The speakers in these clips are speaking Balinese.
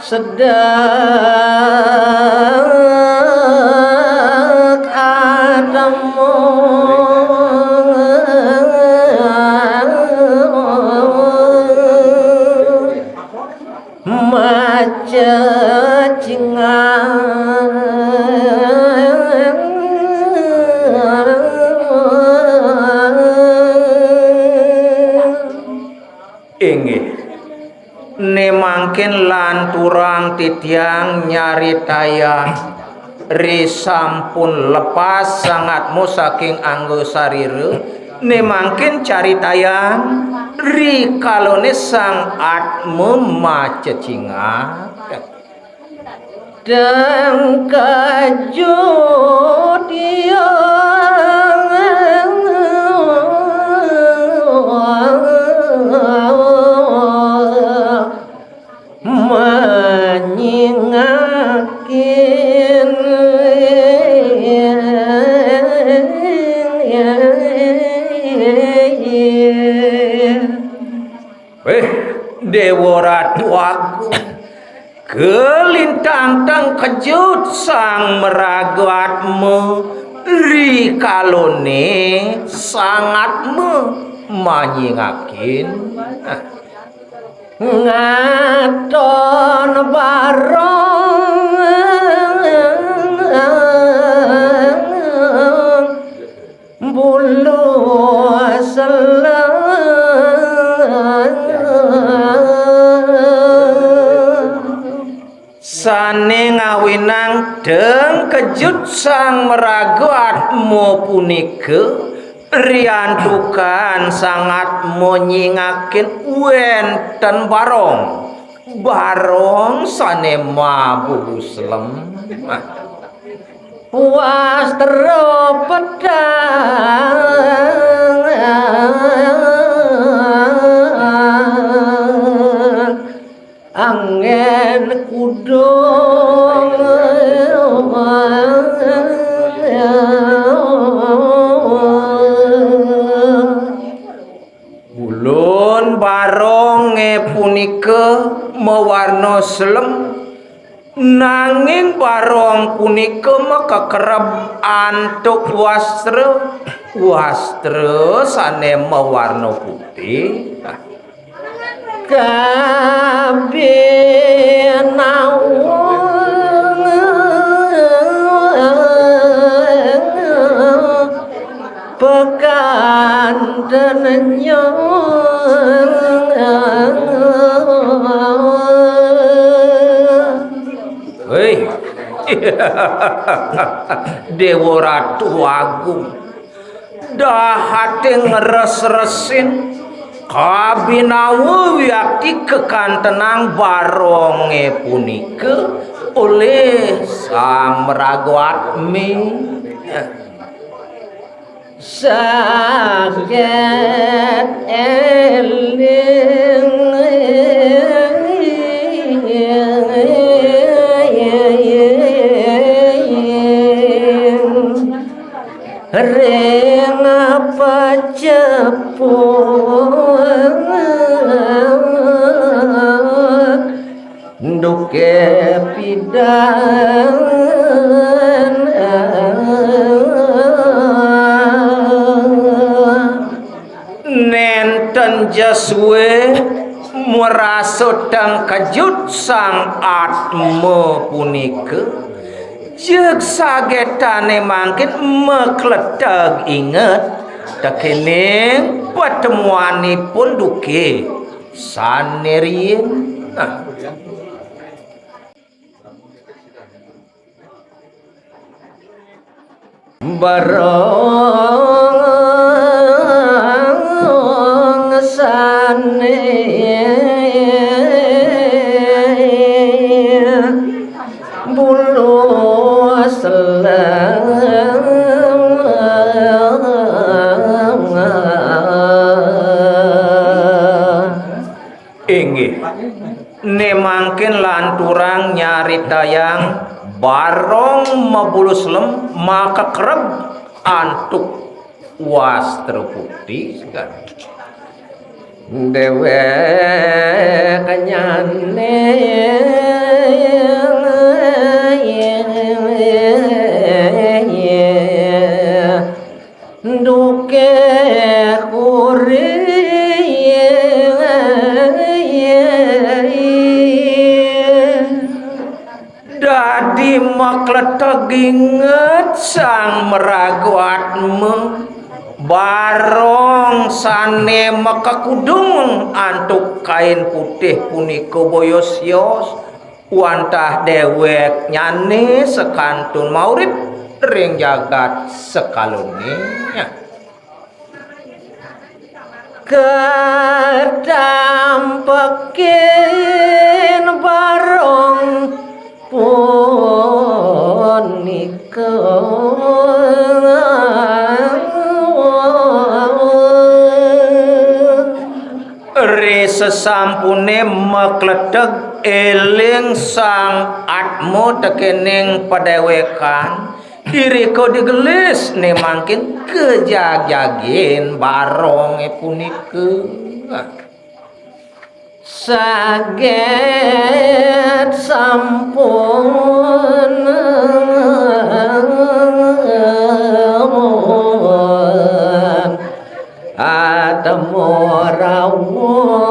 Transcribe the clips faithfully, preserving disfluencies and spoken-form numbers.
Sedek atemu maca cinga. Inggih. Né mangkin lanturang titiang nyaritayang ri sampun lepas sangatmu saking angga sarira, né mangkin caritayang ri kalané Sang Atma macecingak. Tengkejut ia manyingakin. Wéh, Déwa Ratu Agung, kalintang tengkejut Sang Maraga Atma, ri kalané Sang Atma manyingakin. Ngaton barong bulu seleng. Sané ngawinang tengkejut Sang Maraga Atma punika, riantukan Sang Atma nyingakin wénten barong. Barong sané mabulu selem. Wastra pedang anggén kudung. Ulun barongé punika mawarna selem, nanging barong punika makekereb antuk wastra, wastra sané mawarna putih. Kabinawa pekanten nyong. Wéh. Déwa Ratu Agung, dahaté ngres-resin kabinawa wiakti kakantenang barongé punika olih Sang Maraga Atma. Sagét éling ring pacepuk. Duké pidan. Nénten ja sué marasa tengkejut Sang Atma punika, jeg sagétané mangkin makleteg inget tekéning patemuanipun duké sané riin. Nah. Barong sané bulu seleng. Inggih. Né mangkin lanturang nyaritayang barong mabulu selem makakereb antuk wastra putih. Déwék nyané Dadi makleteg inget Sang Maraga Atma, barong sane makakudung antuk kain putih punika boya sios, wantah deweknyane sakantun maurip ring jagat sakalone. Katampekin barong punika. Ri sesampune makleteg eling Sang Atma tekening padewekan, irika digelis ne mangkin kajagjagin baronge punika. Saget sampun atma rawuh.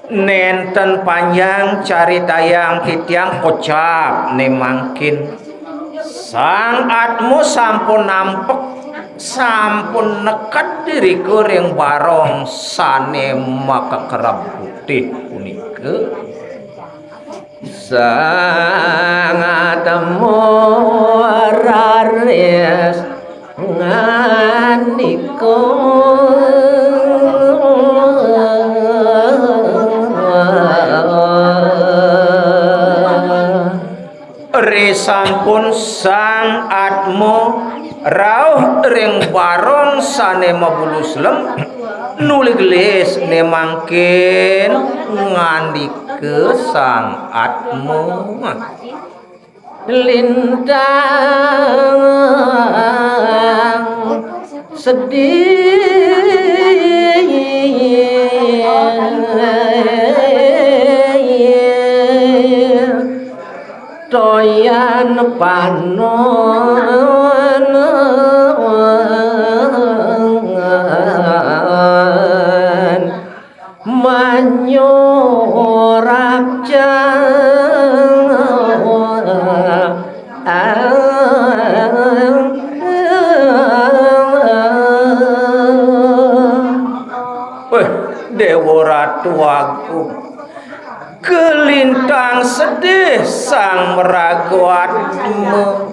Nenten panjang caritayang titiang, kocapne mangkin. Sang Atma sampun nampek, sampun neked irika ring barong sane makakereb putih punika. Sang Atma raris ngandika. Risampun Sang Atma rauh ring barong sane mabulus lem, nuli gelis ne mangkin ngandika Sang Atma. Lintang sedih toyan panon. Manyorak jang. Weh, Dewa Ratu Agung, kalintang sedih Sang Maraga Atma.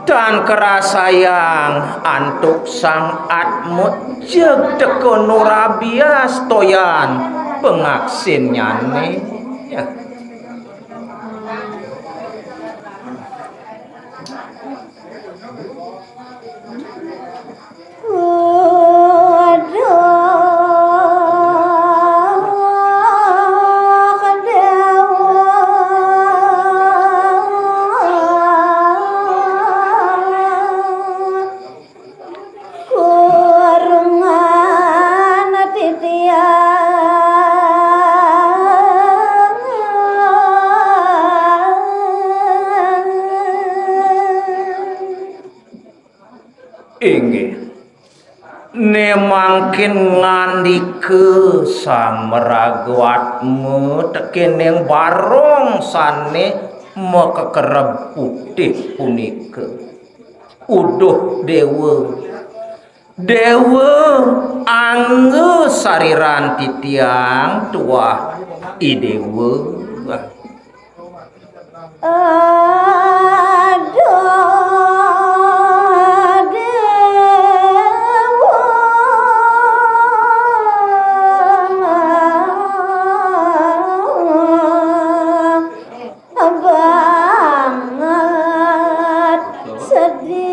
Tan karasayang antuk Sang Atma, jeg teka nurabias toyan pangaksinnyane. Ya. Kurungan titiang. Inggih. Ne mangkin ngandika Sang Maraga Atma tekening barong sane makakereb putih punika. Uduh Dewa. Dewa, angga sariran titiang tuah I Dewa. Aduh, Dewa. Banget sedih.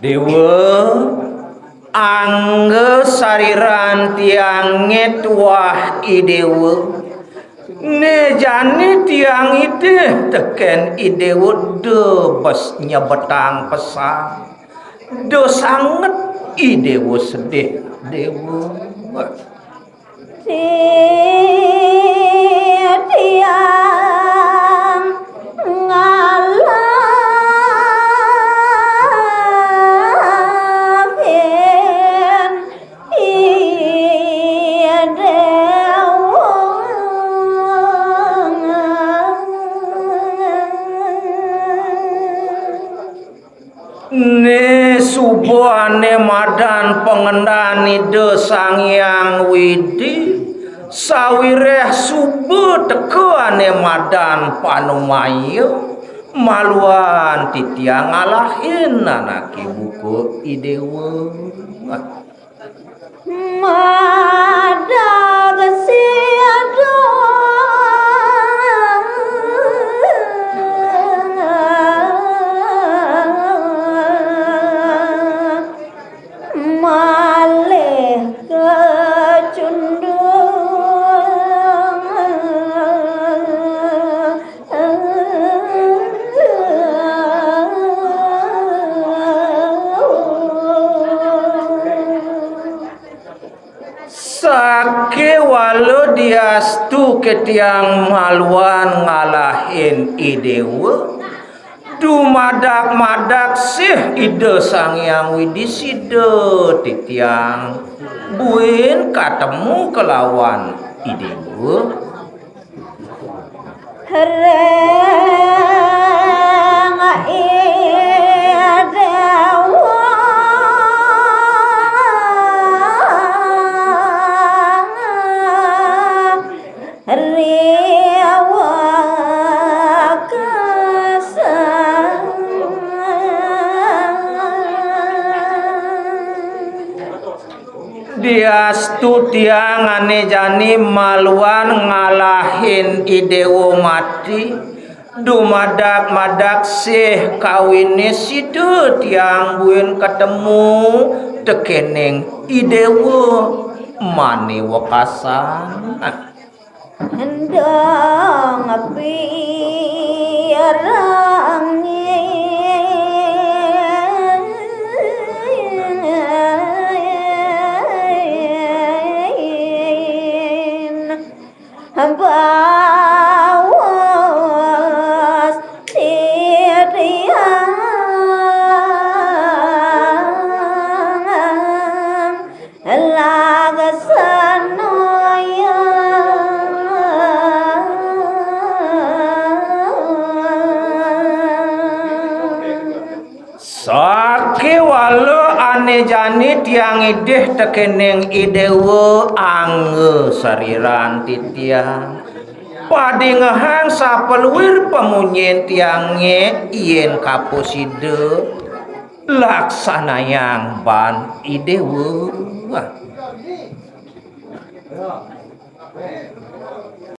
Dewa, angga sariran tiange tuah I Dewa. Ne jani tiang idih teken I Dewa da bes nyebetang pesan. Da sanget I Déwa sedih, Déwa. Né suba ané madan pangendan Ida Sang Hyang Widi, sawiréh suba teka ané madan panumaya, maluan titiang ngalahin anaké buka I Déwa. Sakéwala diastu ké tiang maluan ngalahin I Déwa, dumadak-madak sih Ida Sang Hyang Widi sida titiang buin katemu kalawan I Déwa. Diastu tiang ané jani maluan ngalahin I Déwa mati, dumadak-madak sih kawiné sida tiang buin katemu tekéning I Déwa mané wekasan. Sakéwala ané jani tiang idih tekéning I Déwa angga sariran titiang. Padingehang sapaluir pamunyin tiangé yén kaprasida laksanayang ban I Déwa.